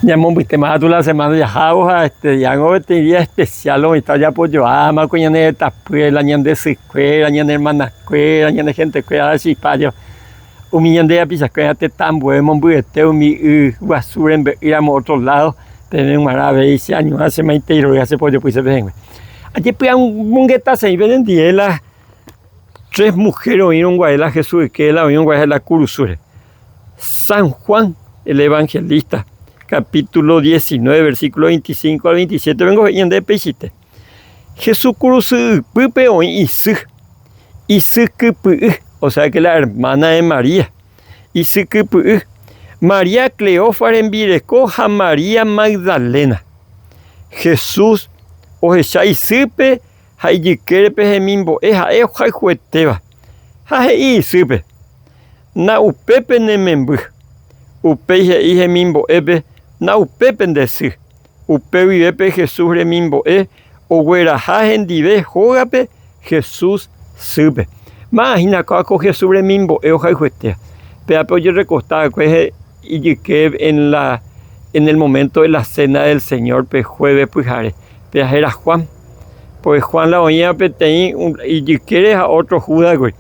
Ñamombytéma katu la semana jahávo ha este hi'ángo peteĩ día especial oĩta ojapojoáma ko ñane retãpýre la ñande sykuéra, ñane hermanakuéra, ñane gentekuéra chipa umi ñande rapichakuéra tetã ambue mombyete umi y guasu rembe'ýramo otro lado peẽme g̃uarã avei che añuã che maitei rory ha che pojopy che pehẽngue. Ajepy'amongetase'i penendie la tres mujer oĩrõ guare la Jesús ykére la oĩrõ guare la kurusúre. San Juan el Evangelista, capítulo 19, versículo 25 al 27, vengo he'i ñandéve peichaite. Jesús kurusu ypýpe oĩ isy, isy kypy'y, o sea que la hermana de María, isy kypy'y, María Cleofa rembireko ha María Magdalena. Jesús ohecha isýpe ha ijykére pe hemimbo'e ha'e ohayhuetéva, ha he'i isýpe, Na upépe ne memby. Upéi he'i hemimbo'épe, Na upépe nde sy. Upe guive pe Jesús remimbo'e ogueraha hendive hógape Jesús sýpe. Máva hína kóva ko Jesús remimbo'e ohayhuetéva? Pévape ojerrekosta va'ekue ijyke en la en el momento de la cena del Señor pe jueves pyhare. Péva héra Juan. Pórke Juan la oĩva peteĩ ijykére ha ótro Júdasgui.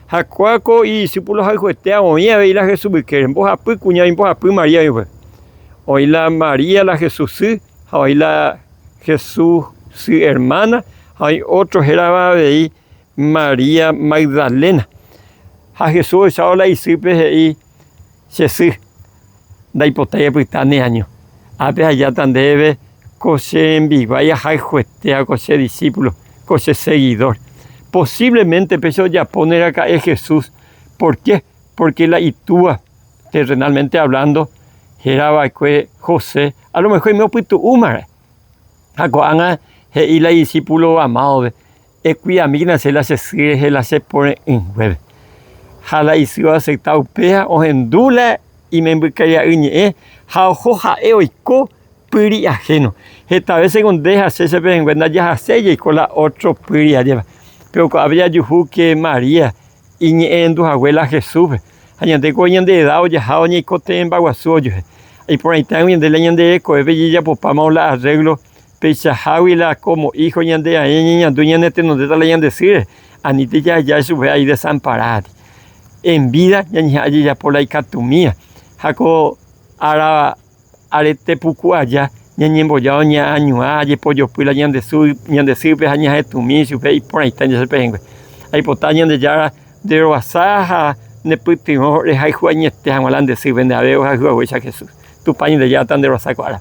Ha kóva ko idisípulo ohayhuetéva oĩ avei la Jesús ykére, mbohapy kuña oĩ, mbohapy María oĩ upépe. Oĩ la María la Jesús sy, ha oĩ la Jesús sy ermána, ha oĩ ótro hérava avei María Magdalena. Ha Jesús ohechávo la isýpe he'i, Che sy, ndaipotái apyta neaño. Ápe ajáta ndéve ko che rembiguái ahayhuetéva, ko che disípulo, ko che segidór. Posívlemente péicha ojapóne raka'e Jesús. Por ke? Pórke la itúa, terrenalmente hablando, héra va'ekue José, a lo mejor oime opytu'úma ra'e. Ha ko'ág̃a he'i la idisípulo amádope, Ekuiamíkena che la che sy rehe la che pore'ỹnguépe. Ha la isy oasepta upéva, ohendu la imembykaria'y ñe'ẽ ha oho ha'e oiko pýri ahéno. Heta vése ko nde ha che che pehẽngue ndajahaséi jaiko la ótro pýri ajépa. Péro ko'ápe jajuhu ke María iñe'ẽrendu hague la Jesúspe. Ha ñande ko ñande eda ojahávo ñaikotevẽmba guasu ojuehe. Iporãitégui ñande la ñande rekovépe jajapopáma la arréglo Peichahágui la kómo ího ñande aĩ ñañandu ñane tenondéta la ñande sýre, anítei jaheja ichupe ai desamparáti. En vida ñañeha'ã jajapo la ikatumíva, ha ko ára arete puku aja ñañembojávo ñaañuã jepojopy la ñande sy, ñande sýpe ha ñahetũmi ichupe iporãite ñande pehẽngue. Aipota Ñandejára nde rovasa ha ne pytyvõ rehayhu añete hag̃ua la nde sýpe nde ave ohayhu haguéicha Jesús. Tupã Ñandejára ta nde rovasa ko ára.